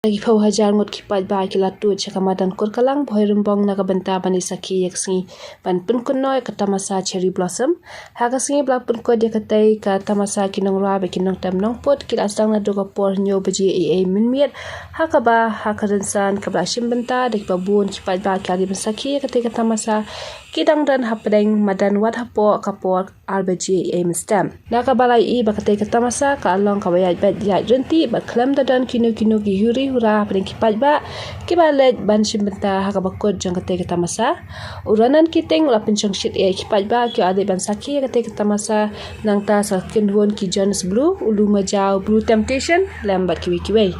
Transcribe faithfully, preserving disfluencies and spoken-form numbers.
Ki phew hajar ngut ki paidbah ki la tuid sha ka madan Kurkalang Bhoirymbong na ka bynta ban ïa sakhi ïa ka sngi ban pynkynnoh ïa ka tamasa Cherry Blossom. Ha ka sngi ba la pynkut ïa katei ka tamasa, ki nongrwai bad ki nongtem nongput ki la sdang naduh ka por hynñiew baje eiei mynmiet, ha kaba ha ka rynsan kaba la shim bynta da kiba bun ki paidbah ki la dei ban sakhi ïa katei ka tamasa, ki dang don hapdeng madan wat hapoh ka por ar baje eiei mynstep. Na kaba la ïohi ba katei ka tamasa ka long kaba ïaid beit ïaid ryntih bad khlem da don kino kino ki huri hura hapdeng ki paidbah kiba leit ban shim bynta ha kaba kut jong katei ka tamasa. U Ranan Kiting u la pynshongshit ïa ki paidbah kiba la dei ban sakhi ïa katei ka tamasa, nangta sa kynhun ki Jonas Blue, u Luma Jaw, Blue Temptation lem bad kiwei kiwei.